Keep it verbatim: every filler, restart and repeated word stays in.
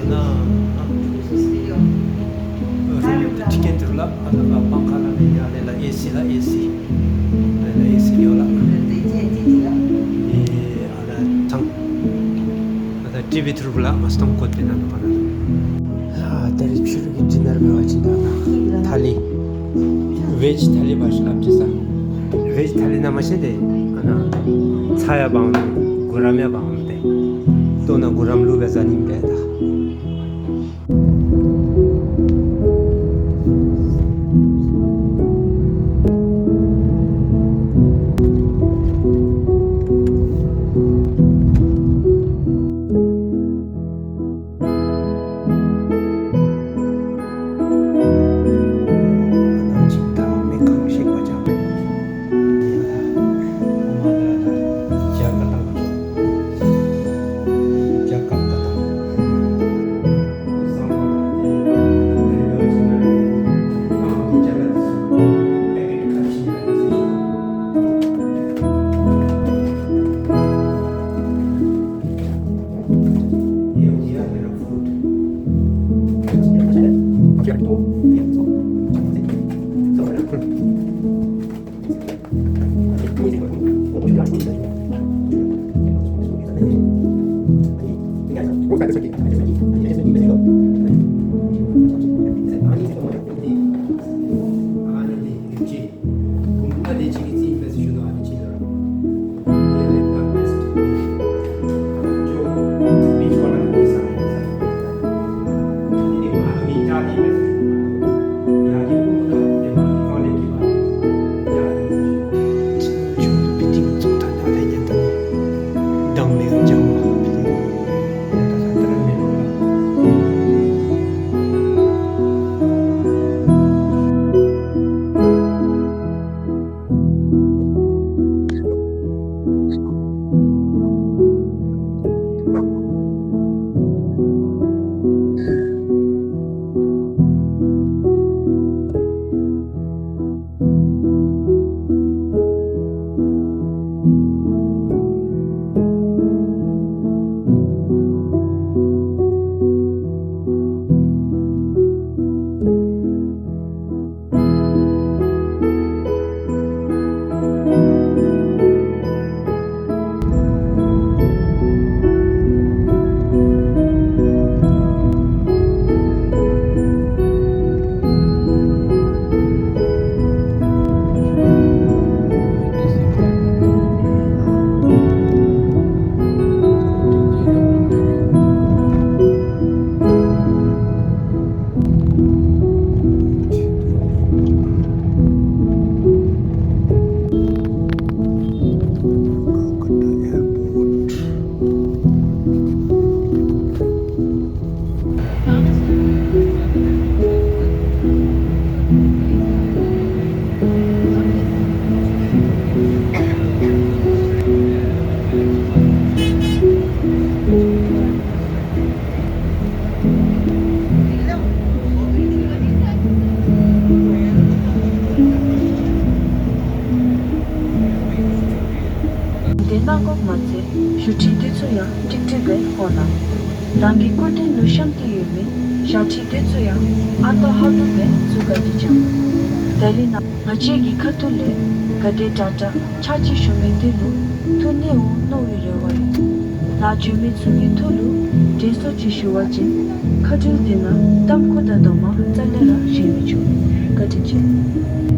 ཨ་ནཱ་རུམ་འདི་ཊི་ཀེཊ་འདི་རུང་ལགས། ཨ་ནཱ་ལགས་པང་ཁ་ལགས་ཨ་ནི་ཨ་ནི་ལགས་ཨེ་སི་ལགས། ཨེ་སི་ཨ་ནི་ལགས་ཨེ་སི་ཡོད་ལགས། ཨེ་ཨ་ནཱ་ཚང་ཨ་ནཱ་ཊི་བི་འདི་རུང་ལགས། མ་སྟོང་ཁོ་ཏེ་ནཱ་ནཱ་མ་ནཱ་ལགས། ཨ་ད་རིས་ཕྱི་རུ་གི་ཌི་ནར་འབད་བ་ཅིན་ད་ནཱ་ཐ་ལི་ཝེཇ་ཐ་ལི་འབད་ཤིག་ལགས། ཅི་ས་ཝེཇ་ཐ་ལི་ནང་མ་ཤེས་ཏེ་ཨ་ནཱ་ཚྭ་ཡང་འབག་འོང་། གུ་རམ་ཡང་འབག་འོང་སྟེ། ལྟོ་ནང་གུ་རམ་བླུགས་སྦེ་བཟའ་ནི་ཨིན་པས་ད། དེ་གནང་དགོ་མ་ཚད་ཞུ་ཁྲི་དེ་ཚུ་ཡང་ཀྲིག་ཀྲི་སྦེ་བཀོ་གནང་། རང་གི་སྐུ་རྟེན་ལུ་བཤམས་ཏེ་ཡོད་མི་ཞབས་ཁྲི་དེ་ཚུ་ཡང་ཨ་རྟག་ཧ་ལུགས་སྦེ་བཙུགས། བཀའ་དྲིན་ཆེ། ད་རིས་ནཱ་ང་བཅས་ཀྱི་ཁ་ཐུག་ལས་ག་དེ་དྲག་དྲག་ཕྱག་ཕྱིད་ཞུ་མི་དེ་ལུ་ཐུགས་མཉེས་འོང་མནོ་བའི་རེ་བ་ཡོད། ནཱ་བྱོན་མི་ཚུ་གི་ཐུགས་ལུ་དྲན་གསོ་ཅིག་ཞུ་བ་ཅིན་ཁ་འཕྲིན་དེ་ནང་གཏམ་ཁུ་དང་རྡོག་མ་རྩ་ལས་ར་བཞེས་མི་ཆོག། བཀའ་དྲིན་ཆེ།